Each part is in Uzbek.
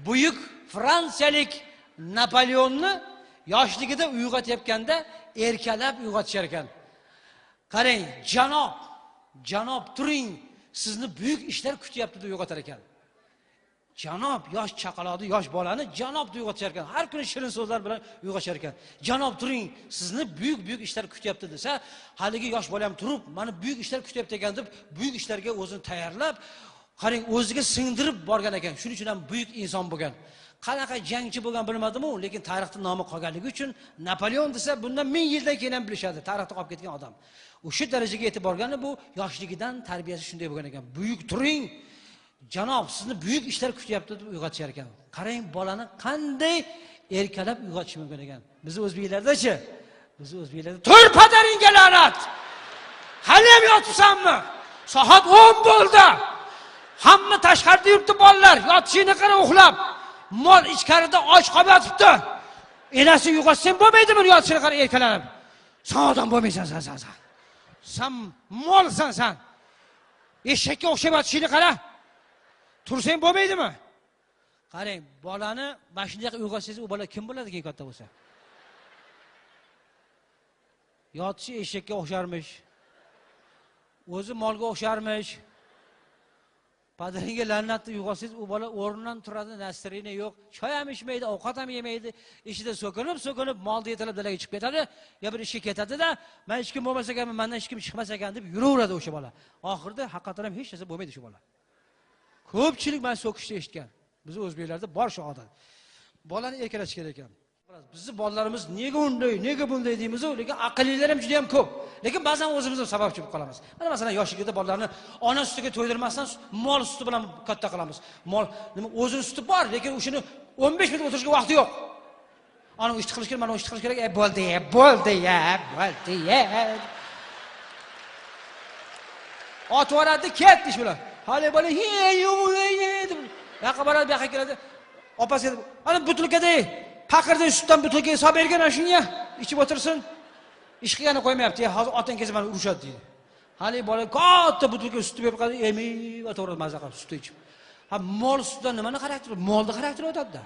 Buyuk fransiyalik Napoleonni yoshligida uyg'otayotganda erkalab uyg'otishar ekan. Qarang, janob, janob turing, sizni buyuk ishlar kutyapti deb uyg'otar ekan. Janob yosh chaqaloqni, yosh bolani janob deb uyg'otishar ekan. Har kuni shirin so'zlar bilan uyg'otishar ekan. Janob turing, sizni buyuk-buyuk ishlar kutyapti desa, haligi yosh bola ham turib, meni buyuk ishlar kutyapti ekan deb buyuk ishlarga o'zini tayyorlab, qarang, o'ziga singdirib borgan ekan. Shuning uchun ham buyuk inson bo'lgan. Qanaqa jangchi bo'lgan bilmadim-u, lekin tarixda nomi qolganligi uchun Napoleon desa, bundan 1000 yildan keyin ham bilishadi, tarixda qolib ketgan odam. O'sha darajaga yetib borgani bu yoshligidan tarbiyasi shunday bo'lgan ekan. Buyuk turing, janob, sizni buyuk ishlar kutyapti deb uyg'otishar ekan. Qarang, bolani qanday erkalab uyg'otish mumkin ekan. Biz o'zbeklarda-chi? Biz o'zbeklarda tur padaringga la'nat. Hali ham yotibsanmi? Soat 10 bo'ldi. Hamma tashqarida yuribdi bolalar, yotishini qara uxlab. Mol ichkarida och qolib yotibdi. Enasi uyg'otsang bo'lmaydimi yotishini qara erkalanib. Sen odam bo'lmaysan sen sen sen. Sen molsan sen. Eshakka o'xshab yotishini qara. Tursang bo'lmaydimi? Qarang, bolani mana shunday qilib uyg'otsangiz, u bola kim bo'ladi keyin katta bo'lsa? Yotishi eshakka o'xsharmish. O'zi molga o'xsharmish. Padaringga la'natni uyg'otsangiz, u bola o'rnidan turadi, nasrini yo'q, choy ham ichmaydi, ovqat ham yemaydi, ishida so'kinib-so'kinib molni yetalab dalaga chiqib ketadi, yo bir ishga ketadi-da, men hech kim bo'lmasa ekan, mendan hech kim chiqmas ekan deb yuraveradi o'sha bola. Oxirida haqiqatan ham hech narsa bo'lmaydi shu bola. Ko'pchilik mana so'kishni eshitgan. Biz o'zbeklarda bor shu odat. Bolani erkalash kerak ekan. Bizni bolalarimiz nega unday, nega bunday deymiz-u, lekin aqllilar ham juda ham ko'p. Lekin ba'zan o'zimiz ham sababchi bo'lib qolamiz. Mana masalan yoshligida bolalarni ona sutiga to'ydirmasdan mol suti bilan katta qilamiz. Mol nima o'zini suti bor, lekin o'shani 15 minut o'tirishga vaqti yo'q. Ana ishni qilish kerak, mana ishni qilish kerak. Bo'ldi, bo'ldi, ya, bo'ldi, ya. Otib yuboradi, ketdi shu bilan. Hali bola hey, deb yoqqa boradi, bu yoqqa keladi. Opasi ana butilkada paqirdan sutdan butilkaga solib bergan ana shunga ichib o'tirsin. Ish qilgani qo'ymayapti. Hozir otang kelsa meni urishadi deydi. Hali bola katta butilka sutni berib qo'yadi, emib o'tiradi maza qilib sutni ichib. Ha, mol sutidan nimani xarakteri? Molni xarakteri o'tadi-da.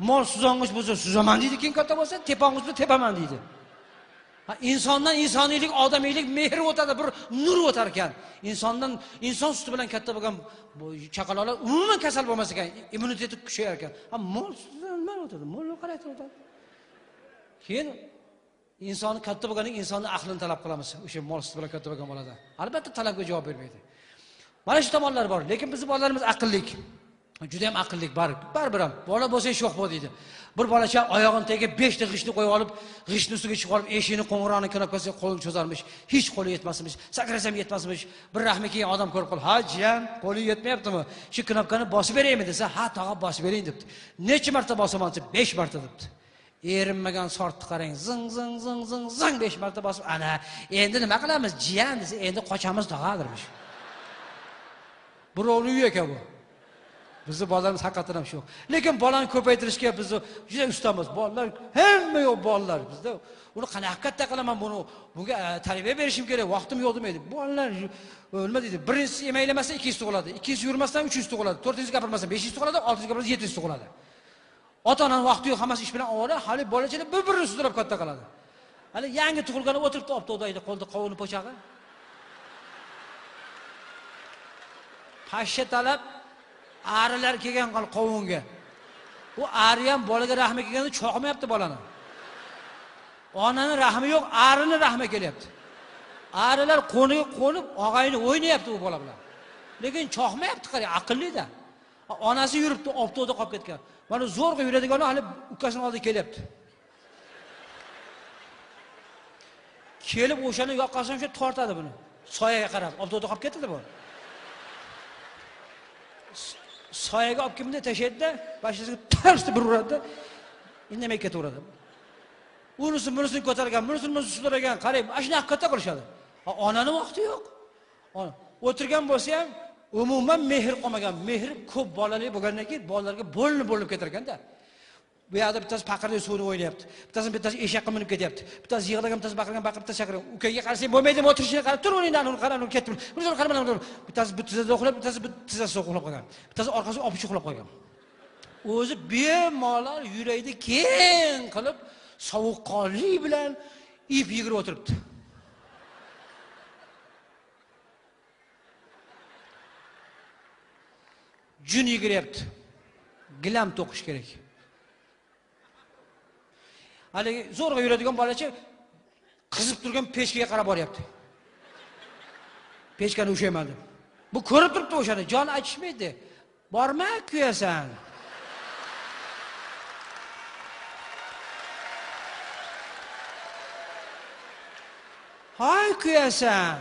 Mol suzong'ich bo'lsa suzaman deydi, keyin katta bo'lsa tepong'ich bo'lsa tepaman deydi. Ha, insondan insoniylik, odamiylik mehr o'tadi, bir nur o'tar ekan. Insondan inson suti bilan katta bo'lgan chaqaloqlar umuman kasal bo'lmas ekan, immuniteti kuchayar ekan. Ha, mol sutidan nima o'tadi? Mol xarakteri o'tadi. Keyin insonni katta bo'lgandan keyin insonni aqlini talab qilamiz. O'sha mol suti bilan katta bo'lgan bolada. Albatta talabga javob bermaydi. Mana shu tomonlar bor, lekin bizning bolalarimiz aqllik. Juda ham aqllik bor. Baribir ham bola bo'lsang sho'x bo'l deydi. Bir bolacha oyog'ini tagiga 5 ta g'ishtni qo'yib olib, g'ishtni ustiga chiqib olib, eshikni qo'ng'irog'ini knopkasiga qo'lini cho'zarmish. Hech qo'li yetmasmish, sakrasam yetmasmish. Bir rahmi kelgan odam ko'rib qoldi. Ha, jiyan, qo'li yetmayaptimi? Shu knopkani bosib beraymi desa, ha, tog'a bosib bering debdi. Necha marta bosaman desa, 5 marta debdi. Erinmagan sortni qarang, zing zing zing zing zing 5 marta bosib, ana, endi nima qilamiz, jiyan desa, endi qochamiz tog'a dermish. Birovning uyi ekan bu. Bizni bolalarimiz haqiqatan ham shu. Lekin bolani ko'paytirishga biz juda ustamiz. Bolalar hamma yo'q bolalar bizda. Uni qanaqa katta qilaman buni? Bunga tarbiya berishim kerak, vaqtim yo'q demaydi. Bolalar nima deydi? Birinchisi emaylamasa ikkinchisi tug'iladi, ikkinchisi yurmasdan uchinchisi tug'iladi, to'rtinchisi gapirmasa beshinchisi tug'iladi, oltinchisi gapirmasa yettinchisi tug'iladi. Ota-onaning vaqti yo'q, hammasi ish bilan ovora, hali bolachalar bir-birini sudrab katta qiladi. Hali yangi tug'ilgani o'tiribdi obto'daydi, qo'lda qovun po'chag'i. Pashsha talab arilar kelgan qovunga. U ari ham bolaga rahmi kelganda choqmayapti bolani. Onani rahmi yo'q, arini rahmi kelyapti. Arilar qo'niga qo'nib, og'ayni o'ynayapti u bola bilan. Lekin choqmayapti, qarang, aqlli-da. Onasi yuribdi, obto'da qolib ketgan. Mana zo'rg'a yuradigani hali ukasini oldiga kelyapti. Kelib o'shani yoqasidan o'sha tortadi buni. Soyaga qarab, obto'da qolib ketdi bu. Soyaga olib kelib tashlaydi-da, boshiga tarsdi bir uradi, indamay ketaveradi. Unisi bunisini ko'targan, bunisini bunisini sudragan, qarang, mana shunaqa katta qilishadi. Onani vaqti yo'q. O'tirgan bo'lsa ham umuman mehr qolmagan. Mehr ko'p bolali bo'lgandan keyin bolalarga bo'linib-bo'linib ketar ekanda. Bu yoqda bittasi paqirda suvni o'ynayapti. Bittasi bittasi eshakka minib ketyapti. Bittasi yig'lagan, bittasi baqirgan, baqirib, bittasi chaqirgan. Ukaga qarasang bo'lmaydi, o'tirishini qarab tur, o'rningdan uni qara, uni ketdi. Uni qara, mana bittasi bu tizzada uxlab, bittasi bu tizzasida uxlab qolgan. Bittasi orqasiga olib uxlab qolgan. O'zi bemalol yuragini keng qilib, sovuqqonlik bilan ip yigirib o'tiribdi. Jun yigiryapti. Gilam to'qish kerak. Haligi zo'rg'a yuradigan bolacha qizib turgan pechkaga qarab boryapti. Pechkani ushlayman deb. Bu ko'rib turibdi o'shani, jon achishmaydi. Borma, kuyasan. Hay kuyasan.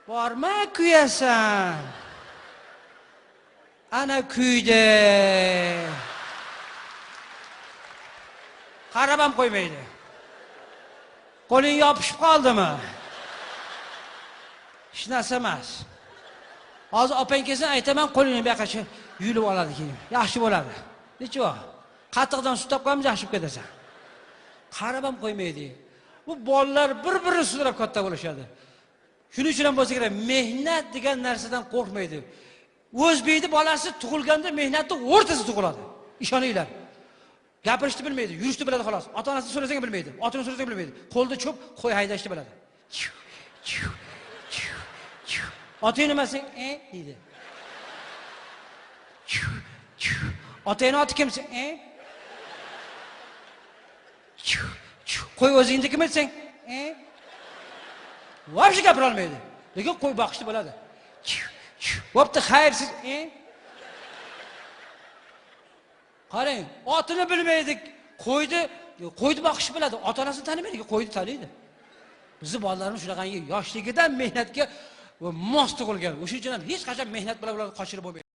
Borma, kuyasan. Ana kuydi. Qarab ham qo'ymaydi. Qo'ling yopishib qoldimi? Hech narsa emas. Hozir opang kelsa aytaman, qo'lingni bu yoqqa yulib oladi keyin. Yaxshi bo'ladi. Necha? Qatiqdan sut topganmiz, yaxshi bo'lib ketasan. Qarab ham qo'ymaydi. Bu bolalar bir-birini sudrab katta bo'lishadi. Shuning uchun ham bo'lsa kerak, mehnat degan narsadan qo'rqmaydi. O'zbekning bolasi tug'ilganda mehnatning o'rtasida tug'iladi. Ishoninglar. Gapirishni bilmaydi, yurishni biladi xolos. Ota-onasini so'rasang bilmaydi, otini so'rasang bilmaydi. Qo'lda cho'p, qo'y haydashni biladi. Otang nimasi? E deydi. Otangni oti kimsi? E. Qo'y o'zingnikimi desang? E. Вообще gapira olmaydi. Lekin qo'y boqishni biladi. Bo'pti, xayr siz, e? Qarang, otini bilmaydi, qo'yni boqishni biladi, ota-onasini tanimaydi, qo'yni taniydi. Bizni bolalarimiz shunaqangi yoshligidan mehnatga mos tug'ilgan. O'shuning uchun ham hech qachon mehnat bilan ularni qochirib bo'lmaydi.